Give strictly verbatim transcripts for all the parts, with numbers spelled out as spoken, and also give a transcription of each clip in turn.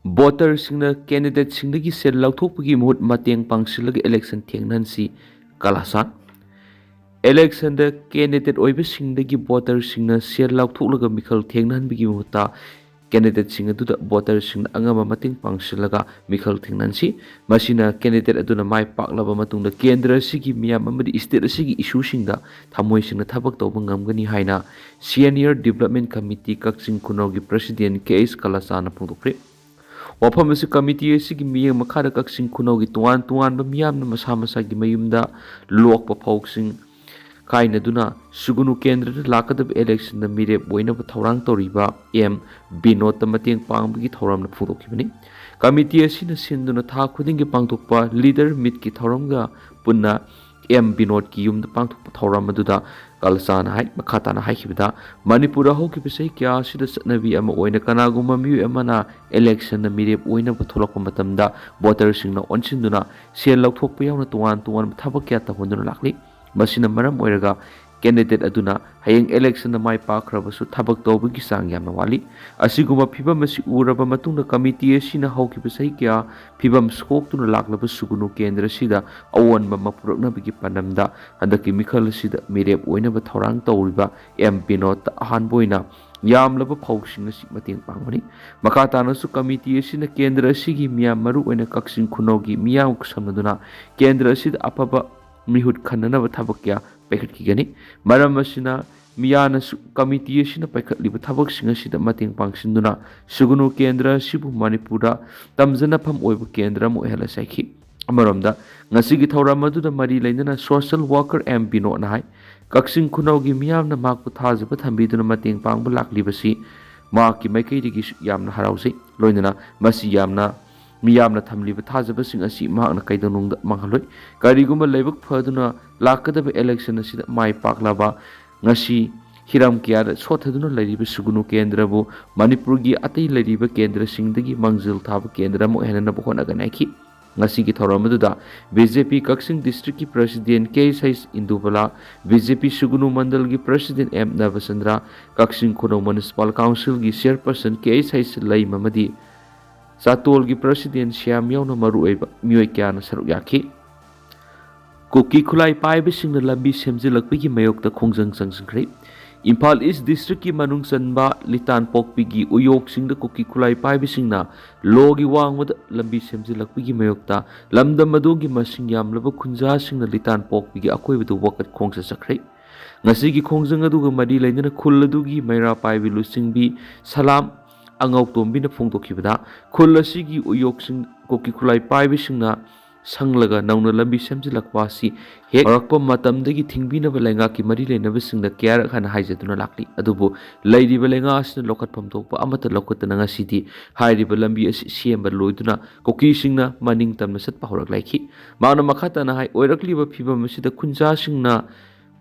ꯚꯣꯇꯔꯁꯤꯡꯅ ꯀꯦꯟꯗꯤꯗꯦꯠꯁꯤꯡꯗꯒꯤ ꯁꯦꯜ ꯂꯧꯊꯣꯛꯄꯒꯤ ꯃꯍꯨꯠ ꯃꯇꯦꯡ ꯄꯥꯡꯁꯤꯜꯂꯒ election ꯊꯦꯡꯅꯍꯟꯁꯤ꯫ ꯀꯂꯥꯁꯥꯟ꯫ ꯏꯂꯦꯛꯁꯟꯗ candidate ꯑꯣꯏꯕꯁꯤꯡꯗꯒꯤ ꯚꯣꯇꯔꯁꯤꯡꯅ ꯁꯦꯜ ꯂꯧꯊꯣꯛꯂꯒ ꯃꯤꯈꯜ ꯊꯦꯡꯅꯍꯟꯕꯒꯤ ꯃꯍꯨꯠꯇ ꯀꯦꯟꯗꯤꯗꯦꯠꯁꯤꯡ ꯑꯗꯨꯗ ꯚꯣꯇꯔꯁꯤꯡꯅ ꯑꯉꯝꯕ ꯃꯇꯦꯡ ꯄꯥꯡꯁꯤꯜꯂꯒ ꯃꯤꯈꯜ ꯊꯦꯡꯅꯍꯟꯁꯤ꯫ ꯃꯁꯤꯅ ꯀꯦꯟꯗꯤꯗꯦꯠ ꯑꯗꯨꯅ ꯃꯥꯏ ꯄꯥꯛꯂꯕ ꯃꯇꯨꯡꯗ ꯀꯦꯟꯗ꯭ꯔ ꯑꯁꯤꯒꯤ ꯃꯤꯌꯥꯝ ꯑꯃꯗꯤ ꯏꯁꯇꯦꯠ ꯑꯁꯤꯒꯤ ꯏꯁꯨꯁꯤꯡꯗ ꯊꯃꯣꯏ ꯁꯦꯡꯅ ꯊꯕꯛ ꯇꯧꯕ ꯉꯝꯒꯅꯤ ꯍꯥꯏꯅ ꯁꯤꯅꯤꯌꯔ ꯗꯤꯕꯂꯞꯃꯦꯟ ꯀꯃꯤꯇꯤ ꯀꯛꯆꯤꯡ ꯈꯨꯅꯧꯒꯤ ꯄ꯭ꯔꯁꯤꯗꯦꯟ ꯀꯦ ꯑꯩꯆ ꯀꯂꯥꯆꯥꯅ ꯐꯣꯡꯗꯣꯛꯈ꯭ꯔꯦ꯫ ꯋꯥꯐꯝ ꯑꯁꯤ ꯀꯃꯤꯇꯤ ꯑꯁꯤꯒꯤ ꯃꯤꯠꯌꯦꯡ ꯃꯈꯥꯗ ꯀꯛꯆꯤꯡ ꯈꯨꯅꯧꯒꯤ ꯇꯣꯉꯥꯟ ꯇꯣꯉꯥꯟꯕ ꯃꯤꯌꯥꯝꯅ ꯃꯁꯥ ꯃꯁꯥꯒꯤ ꯃꯌꯨꯝꯗ ꯂꯣꯛꯄ ꯐꯧꯁꯤꯡ ꯈꯥꯏꯅꯗꯨꯅ ꯁꯨꯒꯨꯅꯨ ꯀꯦꯟꯗ꯭ꯔꯗ ꯂꯥꯛꯀꯗꯕ ꯏꯂꯦꯛꯁꯟꯗ ꯃꯤꯔꯦꯞ ꯑꯣꯏꯅꯕ ꯊꯧꯔꯥꯡ ꯇꯧꯔꯤꯕ ꯑꯦꯝ ꯕꯤꯅꯣꯗꯇ ꯃꯇꯦꯡ ꯄꯥꯡꯕꯒꯤ ꯊꯧꯔꯝꯅ ꯐꯣꯡꯗꯣꯛꯈꯤꯕꯅꯤ꯫ ꯀꯃꯤꯇꯤ ꯑꯁꯤꯅ ꯁꯤꯟꯗꯨꯅ ꯊꯥ ꯈꯨꯗꯤꯡꯒꯤ ꯄꯥꯡꯊꯣꯛꯄ ꯂꯤꯗꯔ ꯃꯤꯠꯀꯤ ꯊꯧꯔꯝꯒ ꯄꯨꯟꯅ ꯑꯦꯝ ꯕꯤꯅꯣꯗꯀꯤ ꯌꯨꯝꯗ ꯄꯥꯡꯊꯣꯛꯄ ꯊꯧꯔꯝ ꯑꯗꯨꯗ ꯀꯂꯆꯥꯅ ꯍꯥꯏ, ꯃꯈꯥ ꯇꯥꯅ ꯍꯥꯏꯈꯤꯕꯗ, ꯃꯅꯤꯄꯨꯔꯗ ꯍꯧꯈꯤꯕ ꯆꯍꯤ ꯀꯌꯥ ꯑꯁꯤꯗ ꯆꯠꯅꯕꯤ ꯑꯃ ꯑꯣꯏꯅ ꯀꯅꯥꯒꯨꯝꯕ ꯃꯤꯑꯣꯏ ꯑꯃꯅ ꯏꯂꯦꯛꯁꯟꯗ ꯃꯤꯔꯦꯞ ꯑꯣꯏꯅꯕ ꯊꯣꯛꯂꯛꯄ ꯃꯇꯝꯗ ꯚꯣꯇꯔꯁꯤꯡꯅ ꯑꯣꯟꯁꯤꯟꯗꯨꯅ ꯁꯦꯜ ꯂꯧꯊꯣꯛꯄ ꯌꯥꯎꯅ ꯇꯣꯉꯥꯟ ꯇꯣꯉꯥꯟꯕ ꯊꯕꯛ ꯀꯌꯥ ꯇꯧꯍꯟꯗꯨꯅ ꯂꯥꯛꯂꯤ꯫ ꯃꯁꯤꯅ ꯃꯔꯝ ꯑꯣꯏꯔꯒ ꯀꯦꯟꯗꯤꯗꯦꯠ ꯑꯗꯨꯅ ꯍꯌꯦꯡ ꯏꯂꯦꯛꯁꯟꯗ ꯃꯥꯏ ꯄꯥꯛꯈ꯭ꯔꯕꯁꯨ ꯊꯕꯛ ꯇꯧꯕꯒꯤ ꯆꯥꯡ ꯌꯥꯝꯅ ꯋꯥꯠꯂꯤ꯫ ꯑꯁꯤꯒꯨꯝꯕ ꯐꯤꯕꯝ ꯑꯁꯤ ꯎꯔꯕ ꯃꯇꯨꯡꯗ ꯀꯃꯤꯇꯤ ꯑꯁꯤꯅ ꯍꯧꯈꯤꯕ ꯆꯍꯤ ꯀꯌꯥ ꯐꯤꯕꯝ ꯁꯣꯛꯇꯨꯅ ꯂꯥꯛꯂꯕ ꯁꯨꯒꯨꯅꯨ ꯀꯦꯟꯗ꯭ꯔ ꯑꯁꯤꯗ ꯑꯑꯣꯟꯕ ꯑꯃ ꯄꯨꯔꯛꯅꯕꯒꯤ ꯄꯥꯟꯗꯝꯗ ꯍꯟꯗꯛꯀꯤ ꯃꯤꯈꯜ ꯑꯁꯤꯗ ꯃꯤꯔꯦꯞ ꯑꯣꯏꯅꯕ ꯊꯧꯔꯥꯡ ꯇꯧꯔꯤꯕ ꯑꯦꯝ ꯕꯤꯅꯣꯗꯇ ꯑꯍꯥꯟꯕ ꯑꯣꯏꯅ ꯌꯥꯝꯂꯕ ꯐꯧꯁꯤꯡ ꯑꯁꯤ ꯃꯇꯦꯡ ꯄꯥꯡꯕꯅꯤ꯫ ꯃꯈꯥ ꯇꯥꯅꯁꯨ ꯀꯃꯤꯇꯤ ꯑꯁꯤꯅ ꯀꯦꯟꯗ꯭ꯔ ꯑꯁꯤꯒꯤ ꯃꯤꯌꯥꯝ, ꯃꯔꯨꯑꯣꯏꯅ ꯀꯛꯆꯤꯡ ꯈꯨꯅꯧꯒꯤ ꯃꯤꯌꯥꯝꯒ ꯈꯨꯠꯁꯝꯅꯗꯨꯅ ꯀꯦꯟꯗ꯭ꯔ ꯑꯁꯤꯗ ꯑꯐꯕ ꯃꯤꯍꯨꯠ ꯈꯟꯅꯅꯕ ꯊꯕꯛ ꯀꯌꯥ ꯄꯥꯏꯈꯠꯈꯤꯒꯅꯤ꯫ ꯃꯔꯝ ꯑꯁꯤꯅ ꯃꯤꯌꯥꯝꯅꯁꯨ ꯀꯃꯤꯇꯤ ꯑꯁꯤꯅ ꯄꯥꯏꯈꯠꯂꯤꯕ ꯊꯕꯛꯁꯤꯡ ꯑꯁꯤꯗ ꯃꯇꯦꯡ ꯄꯥꯡꯁꯤꯟꯗꯨꯅ ꯁꯨꯒꯨꯅꯨ ꯀꯦꯟꯗ꯭ꯔ ꯑꯁꯤꯕꯨ ꯃꯅꯤꯄꯨꯔꯗ ꯇꯝꯖꯅꯐꯝ ꯑꯣꯏꯕ ꯀꯦꯟꯗ꯭ꯔ ꯑꯃ ꯑꯣꯏꯍꯜꯂꯁꯤ ꯍꯥꯏꯈꯤ꯫ ꯑꯃꯔꯣꯝꯗ, ꯉꯁꯤꯒꯤ ꯊꯧꯔꯝ ꯑꯗꯨꯗ ꯃꯔꯤ ꯂꯩꯅꯅ ꯁꯣꯁꯤꯌꯦꯜ ꯋꯥꯔꯀꯔ ꯑꯦꯝ ꯕꯤꯅꯣꯗꯅ ꯍꯥꯏ, ꯀꯛꯆꯤꯡ ꯈꯨꯅꯧꯒꯤ ꯃꯤꯌꯥꯝꯅ ꯃꯍꯥꯛꯄꯨ ꯊꯥꯖꯕ ꯊꯝꯕꯤꯗꯨꯅ ꯃꯇꯦꯡ ꯄꯥꯡꯕ ꯂꯥꯛꯂꯤꯕꯁꯤ ꯃꯍꯥꯛꯀꯤ ꯃꯥꯏꯀꯩꯗꯒꯤꯁꯨ ꯌꯥꯝꯅ ꯍꯔꯥꯎꯖꯩ꯫ ꯂꯣꯏꯅꯅ ꯃꯁꯤ ꯌꯥꯝꯅ, ꯃꯤꯌꯥꯝꯅ ꯊꯝꯂꯤꯕ ꯊꯥꯖꯕꯁꯤꯡ ꯑꯁꯤ ꯃꯍꯥꯛꯅ ꯀꯩꯗꯧꯅꯨꯡꯗ ꯃꯥꯡꯍꯜꯂꯣꯏ꯫ ꯀꯔꯤꯒꯨꯝꯕ ꯂꯥꯏꯕꯛ ꯐꯗꯨꯅ ꯂꯥꯛꯀꯗꯕ ꯏꯂꯦꯛꯁꯟ ꯑꯁꯤꯗ ꯃꯥꯏ ꯄꯥꯛꯂꯕ ꯉꯁꯤ ꯍꯤꯔꯝ ꯀꯌꯥꯗ ꯁꯣꯠꯊꯗꯨꯅ ꯂꯩꯔꯤꯕ ꯁꯨꯒꯨꯅꯨ ꯀꯦꯟꯗ꯭ꯔꯕꯨ ꯃꯅꯤꯄꯨꯔꯒꯤ ꯑꯇꯩ ꯂꯩꯔꯤꯕ ꯀꯦꯟꯗ꯭ꯔꯁꯤꯡꯗꯒꯤ ꯃꯥꯡꯖꯤꯜ ꯊꯥꯕ ꯀꯦꯟꯗ꯭ꯔ ꯑꯃ ꯑꯣꯏꯍꯟꯅꯕ ꯍꯣꯠꯅꯒꯅꯤ ꯍꯥꯏꯈꯤ꯫ ꯉꯁꯤꯒꯤ ꯊꯧꯔꯝ ꯑꯗꯨꯗ ꯕꯤ ꯖꯦ ꯄꯤ ꯀꯛꯆꯤꯡ ꯗꯤꯁꯇ꯭ꯔꯤꯛꯀꯤ ꯄ꯭ꯔꯁꯤꯗꯦꯟ ꯀꯦ ꯑꯩꯆ ꯑꯩꯆ ꯏꯟꯗꯨꯕꯂꯥ, ꯕꯤ ꯖꯦ ꯄꯤ ꯁꯨꯒꯨꯅꯨ ꯃꯟꯗꯜꯒꯤ ꯄ꯭ꯔꯁꯤꯗꯦꯟ ꯑꯦꯝ ꯅꯕꯆꯟꯗ꯭ꯔ, ꯀꯛꯆꯤꯡ ꯈꯨꯅꯧ ꯃ꯭ꯌꯨꯅꯤꯁꯤꯄꯥꯜ ꯀꯥꯎꯟꯁꯤꯜꯒꯤ ꯆꯤꯌꯔꯄꯔꯁꯟ ꯀꯦ ꯑꯩꯆ ꯑꯩꯆ ꯂꯩꯃ ꯑꯃꯗꯤ ꯆꯥꯇꯣꯜꯒꯤ ꯄ꯭ꯔꯁꯤꯗꯦꯟ ꯁ꯭ꯌꯥꯝ ꯌꯥꯎꯅ ꯃꯔꯨꯑꯣꯏꯕ ꯃꯤꯑꯣꯏ ꯀꯌꯥꯅ ꯁꯔꯨꯛ ꯌꯥꯈꯤ꯫ ꯀꯨꯀꯤ ꯈꯨꯠꯂꯥꯏ ꯄꯥꯏꯕꯁꯤꯡꯅ ꯂꯝꯕꯤ ꯁꯦꯝꯖꯤꯜꯂꯛꯄꯒꯤ ꯃꯥꯌꯣꯛꯇ ꯈꯣꯡꯖꯪ ꯆꯪꯁꯤꯟꯈ꯭ꯔꯦ꯫ ꯏꯝꯐꯥꯜ ꯏꯁ ꯗꯤꯁꯇ꯭ꯔꯤꯛꯀꯤ ꯃꯅꯨꯡ ꯆꯟꯕ ꯂꯤꯇꯥꯟꯄꯣꯛꯄꯤꯒꯤ ꯎꯌꯣꯛꯁꯤꯡꯗ ꯀꯨꯀꯤ ꯈꯨꯠꯂꯥꯏ ꯄꯥꯏꯕꯁꯤꯡꯅ ꯂꯣꯒꯤ ꯋꯥꯡꯃꯗ ꯂꯝꯕꯤ ꯁꯦꯝꯖꯤꯜꯂꯛꯄꯒꯤ ꯃꯥꯌꯣꯛꯇ ꯂꯝꯗꯝ ꯑꯗꯨꯒꯤ ꯃꯁꯤꯡ ꯌꯥꯝꯂꯕ ꯈꯨꯟꯖꯥꯁꯤꯡꯅ ꯂꯤꯇꯥꯟꯄꯣꯛꯄꯤꯒꯤ ꯑꯀꯣꯏꯕꯗ ꯋꯥꯀꯠ ꯈꯣꯡ ꯆꯠꯆꯈ꯭ꯔꯦ꯫ ꯉꯁꯤꯒꯤ ꯈꯣꯡꯖꯪ ꯑꯗꯨꯒ ꯃꯔꯤ ꯂꯩꯅꯅ ꯈꯨꯜ ꯑꯗꯨꯒꯤ ꯃꯩꯔꯥ ꯄꯥꯏꯕꯤ ꯂꯨꯆꯤꯡꯕꯤ ꯁꯂꯥꯝ ꯑꯉꯧꯇꯣꯝꯕꯤꯅ ꯐꯣꯡꯗꯣꯛꯈꯤꯕꯗ, ꯈꯨꯜ ꯑꯁꯤꯒꯤ ꯎꯌꯣꯛꯁꯤꯡ ꯀꯨꯀꯤ ꯈꯨꯠꯂꯥꯏ ꯄꯥꯏꯕꯤꯁꯤꯡꯅ ꯁꯪꯂꯒ ꯅꯧꯅ ꯂꯝꯕꯤ ꯁꯦꯝꯖꯤꯜꯂꯛꯄ ꯑꯁꯤ ꯍꯦꯛ ꯍꯧꯔꯛꯄ ꯃꯇꯝꯗꯒꯤ ꯊꯤꯡꯕꯤꯅꯕ ꯂꯩꯉꯥꯛꯀꯤ ꯃꯔꯤ ꯂꯩꯅꯕꯁꯤꯡꯗ ꯀꯌꯥꯔꯛ ꯍꯥꯟꯅ ꯍꯥꯏꯖꯗꯨꯅ ꯂꯥꯛꯂꯤ꯫ ꯑꯗꯨꯕꯨ ꯂꯩꯔꯤꯕ ꯂꯩꯉꯥꯛ ꯑꯁꯤꯅ ꯂꯧꯈꯠꯐꯝ ꯊꯣꯛꯄ ꯑꯃꯠꯇ ꯂꯧꯈꯠꯇꯅ ꯉꯁꯤꯗꯤ ꯍꯥꯏꯔꯤꯕ ꯂꯝꯕꯤ ꯑꯁꯤ ꯁꯦꯝꯕ ꯂꯣꯏꯗꯨꯅ ꯀꯨꯀꯤꯁꯤꯡꯅ ꯃꯅꯤꯡ ꯇꯝꯅ ꯆꯠꯄ ꯍꯧꯔꯛꯂꯛꯈꯤ꯫ ꯃꯍꯥꯛꯅ ꯃꯈꯥ ꯇꯥꯅ ꯍꯥꯏ, ꯑꯣꯏꯔꯛꯂꯤꯕ ꯐꯤꯕꯝ ꯑꯁꯤꯗ ꯈꯨꯟꯖꯥꯁꯤꯡꯅ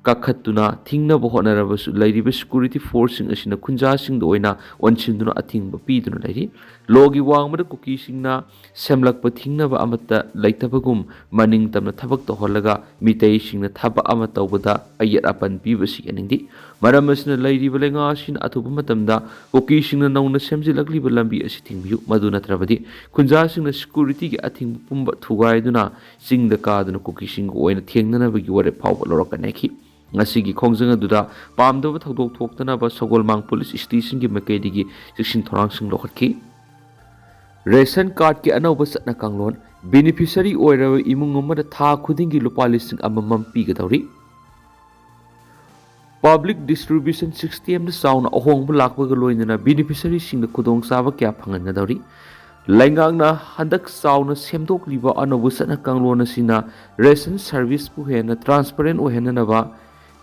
ꯀꯥꯈꯠꯇꯨꯅ ꯊꯤꯡꯅꯕ ꯍꯣꯠꯅꯔꯕꯁꯨ ꯂꯩꯔꯤꯕ ꯁꯦꯀ꯭ꯌꯨꯔꯤꯇꯤ ꯐꯣꯔꯁꯁꯤꯡ ꯑꯁꯤꯅ ꯈꯨꯟꯖꯥꯁꯤꯡꯗ ꯑꯣꯏꯅ ꯑꯣꯟꯁꯤꯟꯗꯨꯅ ꯑꯊꯤꯡꯕ ꯄꯤꯗꯨꯅ ꯂꯩꯔꯤ꯫ ꯂꯣꯒꯤ ꯋꯥꯡꯃꯗ ꯀꯨꯀꯤꯁꯤꯡꯅ ꯁꯦꯝꯂꯛꯄ ꯊꯤꯡꯅꯕ ꯑꯃꯠꯇ ꯂꯩꯇꯕꯒꯨꯝ ꯃꯅꯤꯡ ꯇꯝꯅ ꯊꯕꯛ ꯇꯧꯍꯜꯂꯒ ꯃꯤꯇꯩꯁꯤꯡꯅ ꯊꯕꯛ ꯑꯃ ꯇꯧꯕꯗ ꯑꯌꯦꯠ ꯑꯄꯟ ꯄꯤꯕꯁꯤ ꯌꯥꯅꯤꯡꯗꯦ꯫ ꯃꯔꯝ ꯑꯁꯤꯅ ꯂꯩꯔꯤꯕ ꯂꯩꯉꯥꯛ ꯑꯁꯤꯅ ꯑꯊꯨꯕ ꯃꯇꯝꯗ ꯀꯨꯀꯤꯁꯤꯡꯅ ꯅꯧꯅ ꯁꯦꯝꯖꯤꯜꯂꯛꯂꯤꯕ ꯂꯝꯕꯤ ꯑꯁꯤ ꯊꯤꯡꯕꯤꯌꯨ, ꯃꯗꯨ ꯅꯠꯇ꯭ꯔꯕꯗꯤ ꯈꯨꯟꯖꯥꯁꯤꯡꯅ ꯁꯦꯀ꯭ꯌꯨꯔꯤꯇꯤꯒꯤ ꯑꯊꯤꯡꯕ ꯄꯨꯝꯕ ꯊꯨꯒꯥꯏꯗꯨꯅ ꯆꯤꯡꯗ ꯀꯥꯗꯨꯅ ꯀꯨꯀꯤꯁꯤꯡꯒ ꯑꯣꯏꯅ ꯊꯦꯡꯅꯅꯕꯒꯤ ꯋꯥꯔꯦꯞ ꯐꯥꯎꯕ ꯂꯧꯔꯛꯀꯅꯤ ꯍꯥꯏꯈꯤ꯫ ꯉꯁꯤꯒꯤ ꯈꯣꯡꯖꯪ ꯑꯗꯨꯗ ꯄꯥꯝꯗꯕ ꯊꯧꯗꯣꯛ ꯊꯣꯛꯇꯅꯕ ꯁꯒꯣꯜꯃꯥꯡ ꯄꯨꯂꯤꯁ ꯁ꯭ꯇꯦꯁꯟꯒꯤ ꯃꯥꯏꯀꯩꯗꯒꯤ ꯆꯦꯛꯁꯤꯟ ꯊꯧꯔꯥꯡꯁꯤꯡ ꯂꯧꯈꯠꯈꯤ꯫ ꯔꯦꯁꯟ ꯀꯥꯔꯗꯀꯤ ꯑꯅꯧꯕ ꯆꯠꯅ ꯀꯥꯡꯂꯣꯟ, ꯕꯦꯅꯤꯐꯤꯁꯔꯤ ꯑꯣꯏꯔꯕ ꯏꯃꯨꯡ ꯑꯃꯗ ꯊꯥ ꯈꯨꯗꯤꯡꯒꯤ ꯂꯨꯄꯥ ꯂꯤꯁꯤꯡ ꯑꯃꯃꯝ ꯄꯤꯒꯗꯧꯔꯤ꯫ ꯄꯕ꯭ꯂꯤꯛ ꯗꯤꯁꯇ꯭ꯔꯤꯕ꯭ꯌꯨꯁꯟ ꯁꯤꯁꯇꯦꯝꯗ ꯆꯥꯎꯅ ꯑꯍꯣꯡꯕ ꯂꯥꯛꯄꯒ ꯂꯣꯏꯅꯅ ꯕꯦꯅꯤꯐꯤꯁꯔꯤꯁꯤꯡꯗ ꯈꯨꯗꯣꯡꯆꯥꯕ ꯀꯌꯥ ꯐꯪꯍꯟꯒꯗꯧꯔꯤ꯫ ꯂꯩꯉꯥꯛꯅ ꯍꯟꯗꯛ ꯆꯥꯎꯅ ꯁꯦꯝꯗꯣꯛꯂꯤꯕ ꯑꯅꯧꯕ ꯆꯠꯅ ꯀꯥꯡꯂꯣꯟ ꯑꯁꯤꯅ ꯔꯦꯁꯟ ꯁꯔꯚꯤꯁꯄꯨ ꯍꯦꯟꯅ ꯇ꯭ꯔꯥꯟꯁꯄꯔꯦꯟ ꯑꯣꯏꯍꯟꯅꯅꯕ,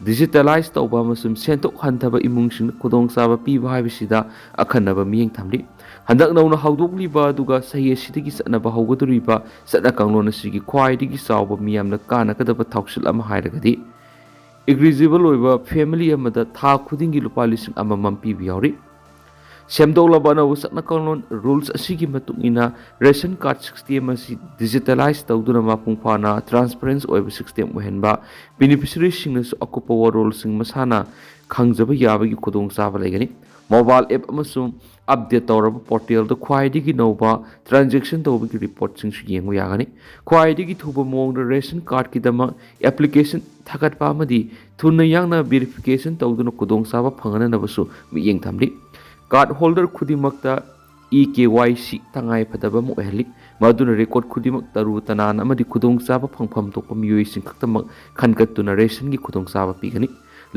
ꯗꯤꯖꯤꯇꯦꯂꯥꯏꯖ ꯇꯧꯕ ꯑꯃꯁꯨꯡ ꯁꯦꯟꯊꯣꯛ ꯍꯟꯊꯕ ꯏꯃꯨꯡꯁꯤꯡꯗ ꯈꯨꯗꯣꯡꯆꯥꯕ ꯄꯤꯕ ꯍꯥꯏꯕꯁꯤꯗ ꯑꯈꯟꯅꯕ ꯃꯤꯠꯌꯦꯡ ꯊꯝꯂꯤ꯫ ꯍꯟꯗꯛ ꯅꯧꯅ ꯍꯧꯗꯣꯛꯂꯤꯕ ꯑꯗꯨꯒ ꯆꯍꯤ ꯑꯁꯤꯗꯒꯤ ꯆꯠꯅꯕ ꯍꯧꯒꯗꯧꯔꯤꯕ ꯆꯠꯅ ꯀꯥꯡꯂꯣꯟ ꯑꯁꯤꯒꯤ ꯈ꯭ꯋꯥꯏꯗꯒꯤ ꯆꯥꯎꯕ ꯃꯤꯌꯥꯝꯅ ꯀꯥꯟꯅꯒꯗꯕ ꯊꯧꯁꯤꯜ ꯑꯃ ꯍꯥꯏꯔꯒꯗꯤ, ꯏꯂꯤꯖꯤꯕꯜ ꯑꯣꯏꯕ ꯐꯦꯃꯤꯂꯤ ꯑꯃꯗ ꯊꯥ ꯈꯨꯗꯤꯡꯒꯤ ꯂꯨꯄꯥ ꯂꯤꯁꯤꯡ ꯑꯃꯃꯝ ꯄꯤꯕ ꯌꯥꯎꯔꯤ꯫ ꯁꯦꯝꯗꯣꯛꯂꯕ ꯑꯅꯧꯕ ꯆꯠꯅ ꯀꯥꯡꯂꯣꯟ, ꯔꯨꯜꯁ ꯑꯁꯤꯒꯤ ꯃꯇꯨꯡ ꯏꯟꯅ ꯔꯦꯁꯟ ꯀꯥꯔꯗ ꯁꯤꯁꯇꯦꯝ ꯑꯁꯤ ꯗꯤꯖꯤꯇꯦꯂꯥꯏꯖ ꯇꯧꯗꯨꯅ ꯃꯄꯨꯡ ꯐꯥꯅ ꯇ꯭ꯔꯥꯟꯁꯄꯔꯦꯟꯁ ꯑꯣꯏꯕ ꯁꯤꯁꯇꯦꯝ ꯑꯣꯏꯍꯟꯕ, ꯕꯦꯅꯤꯐꯤꯁꯔꯤꯁꯤꯡꯅꯁꯨ ꯑꯀꯨꯞꯄ ꯋꯥꯔꯣꯜꯁꯤꯡ ꯃꯁꯥꯅ ꯈꯪꯖꯕ ꯌꯥꯕꯒꯤ ꯈꯨꯗꯣꯡꯆꯥꯕ ꯂꯩꯒꯅꯤ꯫ ꯃꯣꯕꯥꯏꯜ ꯑꯦꯞ ꯑꯃꯁꯨꯡ ꯑꯞꯗꯦꯠ ꯇꯧꯔꯕ ꯄꯣꯔꯇꯦꯜꯗ ꯈ꯭ꯋꯥꯏꯗꯒꯤ ꯅꯧꯕ ꯇ꯭ꯔꯥꯟꯖꯦꯛꯁꯟ ꯇꯧꯕꯒꯤ ꯔꯤꯄꯣꯔꯠꯁꯤꯡꯁꯨ ꯌꯦꯡꯕ ꯌꯥꯒꯅꯤ꯫ ꯈ꯭ꯋꯥꯏꯗꯒꯤ ꯊꯨꯕ ꯃꯑꯣꯡꯗ ꯔꯦꯁꯟ ꯀꯥꯔꯗꯀꯤꯗꯃꯛ ꯑꯦꯄ꯭ꯂꯤꯀꯦꯁꯟ ꯊꯥꯒꯠꯄ ꯑꯃꯗꯤ ꯊꯨꯅ ꯌꯥꯡꯅ ꯚꯦꯔꯤꯐꯤꯀꯦꯁꯟ ꯇꯧꯗꯨꯅ ꯈꯨꯗꯣꯡꯆꯥꯕ ꯐꯪꯍꯟꯅꯕꯁꯨ ꯃꯤꯠꯌꯦꯡ ꯊꯝꯂꯤ꯫ ꯀꯥꯔꯗ ꯍꯣꯜꯗꯔ ꯈꯨꯗꯤꯡꯃꯛꯇ ꯏ ꯀꯦ ꯋꯥꯏ ꯁꯤ ꯇꯉꯥꯏ ꯐꯗꯕ ꯑꯃ ꯑꯣꯏꯍꯜꯂꯤ꯫ ꯃꯗꯨꯅ ꯔꯦꯀꯣꯔꯗ ꯈꯨꯗꯤꯡꯃꯛ ꯇꯔꯨ ꯇꯅꯥꯟ ꯑꯃꯗꯤ ꯈꯨꯗꯣꯡꯆꯥꯕ ꯐꯪꯐꯝ ꯊꯣꯛꯄ ꯃꯤꯑꯣꯏꯁꯤꯡ ꯈꯛꯇꯃꯛ ꯈꯟꯒꯠꯇꯨꯅ ꯔꯦꯁꯟꯒꯤ ꯈꯨꯗꯣꯡꯆꯥꯕ ꯄꯤꯒꯅꯤ꯫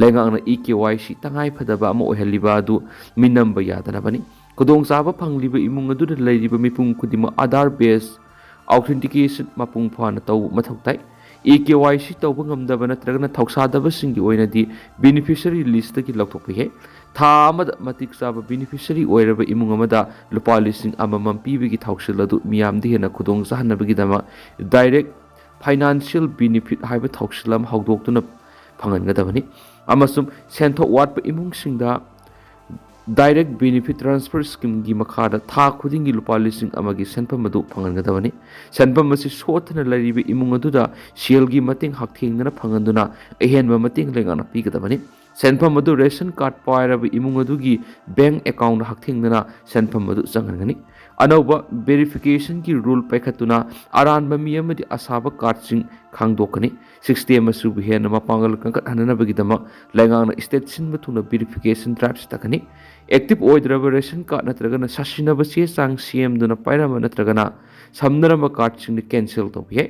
ꯂꯩꯉꯥꯛꯅ ꯏ ꯀꯦ ꯋꯥꯏ ꯁꯤ ꯇꯉꯥꯏ ꯐꯗꯕ ꯑꯃ ꯑꯣꯏꯍꯜꯂꯤꯕ ꯑꯗꯨ ꯃꯤꯅꯝꯕ ꯌꯥꯗꯅꯕꯅꯤ꯫ ꯈꯨꯗꯣꯡꯆꯥꯕ ꯐꯪꯂꯤꯕ ꯏꯃꯨꯡ ꯑꯗꯨꯗ ꯂꯩꯔꯤꯕ ꯃꯤꯄꯨꯝ ꯈꯨꯗꯤꯡꯃꯛ ꯑꯥꯙꯥꯔ ꯕꯦꯁ ꯑꯣꯊꯦꯟꯇꯤꯀꯦꯁꯟ ꯃꯄꯨꯡ ꯐꯥꯅ ꯇꯧꯕ ꯃꯊꯧ ꯇꯥꯏ꯫ ꯏ ꯀꯦ ꯋꯥꯏ ꯁꯤ ꯇꯧꯕ ꯉꯝꯗꯕ ꯅꯠꯇ꯭ꯔꯒꯅ ꯊꯧꯁꯥꯗꯕꯁꯤꯡꯒꯤ ꯑꯣꯏꯅꯗꯤ ꯕꯦꯅꯤꯐꯤꯁꯔꯤ ꯂꯤꯁꯇꯒꯤ ꯂꯧꯊꯣꯛꯄ ꯌꯥꯏ꯫ ꯊꯥ ꯑꯃꯗ ꯃꯇꯤꯛ ꯆꯥꯕ ꯕꯦꯅꯤꯐꯤꯁꯔꯤ ꯑꯣꯏꯔꯕ ꯏꯃꯨꯡ ꯑꯃꯗ ꯂꯨꯄꯥ ꯂꯤꯁꯤꯡ ꯑꯃꯃꯝ ꯄꯤꯕꯒꯤ ꯊꯧꯁꯤꯜ ꯑꯗꯨ ꯃꯤꯌꯥꯝꯗ ꯍꯦꯟꯅ ꯈꯨꯗꯣꯡ ꯆꯥꯍꯟꯅꯕꯒꯤꯗꯃꯛ ꯗꯥꯏꯔꯦꯛ ꯐꯥꯏꯅꯥꯟꯁꯤꯌꯦꯜ ꯕꯦꯅꯤꯐꯤꯠ ꯍꯥꯏꯕ ꯊꯧꯁꯤꯜ ꯑꯃ ꯍꯧꯗꯣꯛꯇꯨꯅ ꯐꯪꯍꯟꯒꯗꯕꯅꯤ꯫ ꯑꯃꯁꯨꯡ ꯁꯦꯟꯊꯣꯛ ꯋꯥꯠꯄ ꯏꯃꯨꯡꯁꯤꯡꯗ ꯗꯥꯏꯔꯦꯛ ꯕꯦꯅꯤꯐꯤꯠ ꯇ꯭ꯔꯥꯟꯁꯐꯔ ꯁ꯭ꯀꯤꯝꯒꯤ ꯃꯈꯥꯗ ꯊꯥ ꯈꯨꯗꯤꯡꯒꯤ ꯂꯨꯄꯥ ꯂꯤꯁꯤꯡ ꯑꯃꯒꯤ ꯁꯦꯟꯐꯝ ꯑꯗꯨ ꯐꯪꯍꯟꯒꯗꯕꯅꯤ꯫ ꯁꯦꯟꯐꯝ ꯑꯁꯤ ꯁꯣꯠꯊꯅ ꯂꯩꯔꯤꯕ ꯏꯃꯨꯡ ꯑꯗꯨꯗ ꯁꯦꯜꯒꯤ ꯃꯇꯦꯡ ꯍꯛꯊꯦꯡꯅꯅ ꯐꯪꯍꯟꯗꯨꯅ ꯑꯍꯦꯟꯕ ꯃꯇꯦꯡ ꯂꯩꯉꯥꯛꯅ ꯄꯤꯒꯗꯕꯅꯤ꯫ ꯁꯦꯟꯐꯝ ꯑꯗꯨ ꯔꯦꯁꯟ ꯀꯥꯔꯗ ꯄꯥꯏꯔꯕ ꯏꯃꯨꯡ ꯑꯗꯨꯒꯤ ꯕꯦꯡꯛ ꯑꯦꯀꯥꯎꯟꯗ ꯍꯛꯊꯦꯡꯅꯅ ꯁꯦꯟꯐꯝ ꯑꯗꯨ ꯆꯪꯍꯟꯒꯅꯤ꯫ ꯑꯅꯧꯕ ꯚꯦꯔꯤꯐꯤꯀꯦꯁꯟꯒꯤ ꯔꯨꯜ ꯄꯥꯏꯈꯠꯇꯨꯅ ꯑꯔꯥꯟꯕ ꯃꯤ ꯑꯃꯗꯤ ꯑꯁꯥꯕ ꯀꯥꯔꯗꯁꯤꯡ ꯈꯪꯗꯣꯛꯀꯅꯤ꯫ ꯁꯤꯁꯇꯦꯝ ꯑꯁꯤꯕꯨ ꯍꯦꯟꯅ ꯃꯄꯥꯡꯒꯜ ꯀꯟꯈꯠꯍꯟꯅꯕꯒꯤꯗꯃꯛ ꯂꯩꯉꯥꯛꯅ ꯁ꯭ꯇꯦꯠ ꯁꯤꯟꯕ ꯊꯨꯡꯅ ꯚꯦꯔꯤꯐꯤꯀꯦꯁꯟ ꯗ꯭ꯔꯥꯏꯚ ꯆꯠꯊꯒꯅꯤ꯫ ꯑꯦꯛꯇꯤꯚ ꯑꯣꯏꯗ꯭ꯔꯕ ꯔꯦꯁꯟ ꯀꯥꯔꯗ ꯅꯠꯇ꯭ꯔꯒꯅ ꯁꯥꯁꯤꯟꯅꯕ ꯆꯦ ꯆꯥꯡ ꯁꯦꯝꯗꯨꯅ ꯄꯥꯏꯔꯝꯕ ꯅꯠꯇ꯭ꯔꯒꯅ ꯁꯝꯅꯔꯝꯕ ꯀꯥꯔꯗꯁꯤꯡꯗ ꯀꯦꯟꯁꯦꯜ ꯇꯧꯕ ꯌꯥꯏ꯫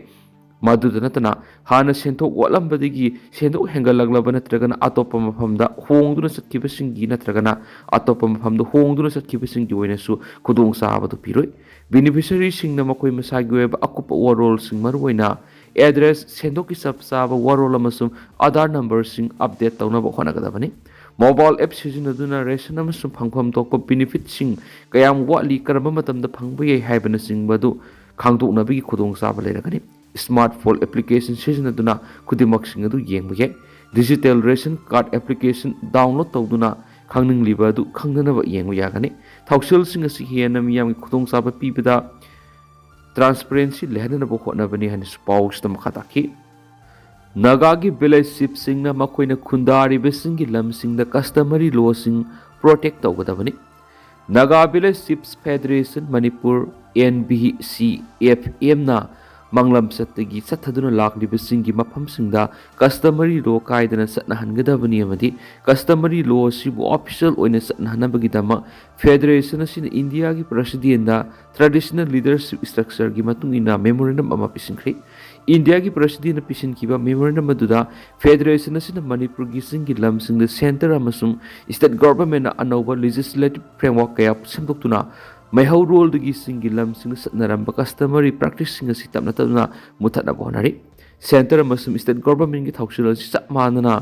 ꯃꯗꯨꯗ ꯅꯠꯇꯅ, ꯍꯥꯟꯅ ꯁꯦꯟꯊꯣꯛ ꯋꯥꯠꯂꯝꯕꯗꯒꯤ ꯁꯦꯟꯊꯣꯛ ꯍꯦꯟꯒꯠꯂꯛꯂꯕ ꯅꯠꯇ꯭ꯔꯒꯅ ꯑꯇꯣꯞꯄ ꯃꯐꯝꯗ ꯍꯣꯡꯗꯨꯅ ꯆꯠꯈꯤꯕꯁꯤꯡꯒꯤ ꯅꯠꯇ꯭ꯔꯒꯅ ꯑꯇꯣꯞꯄ ꯃꯐꯝꯗ ꯍꯣꯡꯗꯨꯅ ꯆꯠꯈꯤꯕꯁꯤꯡꯒꯤ ꯑꯣꯏꯅꯁꯨ ꯈꯨꯗꯣꯡꯆꯥꯕꯗꯨ ꯄꯤꯔꯣꯏ꯫ ꯕꯦꯅꯤꯐꯤꯁꯔꯤꯁꯤꯡꯅ ꯃꯈꯣꯏ ꯃꯁꯥꯒꯤ ꯑꯣꯏꯕ ꯑꯀꯨꯞꯄ ꯋꯥꯔꯣꯜꯁꯤꯡ, ꯃꯔꯨꯑꯣꯏꯅ ꯑꯦꯗ꯭ꯔꯦꯁ, ꯁꯦꯟꯊꯣꯛꯀꯤ ꯆꯞ ꯆꯥꯕ ꯋꯥꯔꯣꯜ ꯑꯃꯁꯨꯡ ꯑꯥꯙꯥꯔ ꯅꯝꯕꯔꯁꯤꯡ ꯑꯞꯗꯦꯠ ꯇꯧꯅꯕ ꯍꯣꯠꯅꯒꯗꯕꯅꯤ꯫ ꯃꯣꯕꯥꯏꯜ ꯑꯦꯞ ꯁꯤꯖꯤꯟꯅꯗꯨꯅ ꯔꯦꯁꯟ ꯑꯃꯁꯨꯡ ꯐꯪꯐꯝ ꯊꯣꯛꯄ ꯕꯦꯅꯤꯐꯤꯠꯁꯤꯡ ꯀꯌꯥꯝ ꯋꯥꯠꯂꯤ, ꯀꯔꯝꯕ ꯃꯇꯝꯗ ꯐꯪꯕ ꯌꯥꯏ ꯍꯥꯏꯕꯅꯆꯤꯡꯕ ꯑꯗꯨ ꯈꯪꯗꯣꯛꯅꯕꯒꯤ ꯈꯨꯗꯣꯡꯆꯥꯕ ꯂꯩꯔꯒꯅꯤ꯫ ꯁ꯭ꯃꯥꯔꯠ ꯐꯣꯟ ꯑꯦꯄ꯭ꯂꯤꯀꯦꯁꯟ ꯁꯤꯖꯤꯟꯅꯗꯨꯅ ꯈꯨꯗꯤꯡꯃꯛꯁꯤꯡ ꯑꯗꯨ ꯌꯦꯡꯕ ꯌꯥꯏ꯫ Digital ration card application download ꯇꯧꯗꯨꯅ ꯈꯪꯅꯤꯡꯂꯤꯕ ꯑꯗꯨ ꯈꯪꯅꯅꯕ ꯌꯦꯡꯕ ꯌꯥꯒꯅꯤ꯫ ꯊꯧꯁꯤꯜꯁꯤꯡ ꯑꯁꯤ ꯍꯦꯟꯅ ꯃꯤꯌꯥꯝꯒꯤ ꯈꯨꯗꯣꯡꯆꯥꯕ ꯄꯤꯕꯗ ꯇ꯭ꯔꯥꯟꯁꯄꯔꯦꯟꯁꯤ ꯂꯩꯍꯟꯅꯕ ꯍꯣꯠꯅꯕꯅꯤ ꯍꯥꯏꯅꯁꯨ ꯄꯥꯎꯁꯤꯗ ꯃꯈꯥ ꯇꯥꯈꯤ꯫ ꯅꯥꯒꯥꯒꯤ ꯚꯤꯂꯦꯖ ꯆꯤꯐꯁꯤꯡꯅ ꯃꯈꯣꯏꯅ ꯈꯨꯟꯗꯥꯔꯤꯕꯁꯤꯡꯒꯤ ꯂꯝꯁꯤꯡꯗ ꯀꯁꯇꯃꯔꯤ ꯂꯣꯁꯤꯡ ꯄ꯭ꯔꯣꯇꯦꯛ ꯇꯧꯒꯗꯕꯅꯤ꯫ Naga Village Chiefs Federation Manipur, N V C F M ꯅ ꯃꯪꯂꯝꯆꯠꯇꯒꯤ ꯆꯠꯊꯗꯨꯅ ꯂꯥꯛꯂꯤꯕꯁꯤꯡꯒꯤ ꯃꯐꯝꯁꯤꯡꯗ customary law ꯀꯥꯏꯗꯅ ꯆꯠꯅꯍꯟꯒꯗꯕꯅꯤ ꯑꯃꯗꯤ customary law ꯑꯁꯤꯕꯨ official ꯑꯣꯏꯅ ꯆꯠꯅꯍꯟꯅꯕꯒꯤꯗꯃꯛ federation ꯑꯁꯤꯅ ꯏꯟꯗꯤꯌꯥꯒꯤ president ꯗ traditional leadership structure ꯒꯤ ꯃꯇꯨꯡ ꯏꯟꯅ memorandum ꯑꯃ ꯄꯤꯁꯤꯟꯈ꯭ꯔꯦ꯫ ꯏꯟꯗꯤꯌꯥꯒꯤ president ꯅ ꯄꯤꯁꯤꯟꯈꯤꯕ memorandum ꯑꯗꯨꯗ federation ꯑꯁꯤꯅ ꯃꯅꯤꯄꯨꯔꯒꯤ ꯆꯤꯡꯒꯤ ꯂꯝꯁꯤꯡꯗ centre ꯑꯃꯁꯨꯡ state government ꯅ ꯑꯅꯧꯕ legislative framework ꯀꯌꯥ ꯁꯦꯝꯗꯣꯛꯇꯨꯅ ꯃꯩꯍꯧꯔꯣꯜꯗꯒꯤ ꯆꯤꯡꯒꯤ ꯂꯝꯁꯤꯡꯗ ꯆꯠꯅꯔꯝꯕ customary practice ꯁꯤꯡ ꯑꯁꯤ ꯇꯞꯅ ꯇꯞꯅ ꯃꯨꯊꯠꯅꯕ ꯍꯣꯠꯅꯔꯤ꯫ Centre ꯑꯃꯁꯨꯡ state government ꯀꯤ ꯊꯧꯁꯤꯜ ꯑꯁꯤ ꯆꯞ ꯃꯥꯟꯅꯅ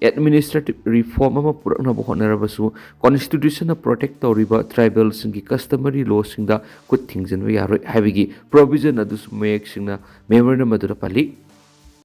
administrative reform ꯑꯃ ꯄꯨꯔꯛꯅꯕ ꯍꯣꯠꯅꯔꯕꯁꯨ, constitution ꯅ protect ꯇꯧꯔꯤꯕ tribal ꯁꯤꯡꯒꯤ customary law ꯁꯤꯡꯗ ꯈꯨꯠ ꯊꯤꯡꯖꯤꯟꯕ ꯌꯥꯔꯣꯏ ꯍꯥꯏꯕꯒꯤ provision ꯑꯗꯨꯁꯨ ꯃꯌꯦꯛ ꯁꯦꯡꯅ memorandum ꯑꯗꯨꯗ ꯄꯜꯂꯤ꯫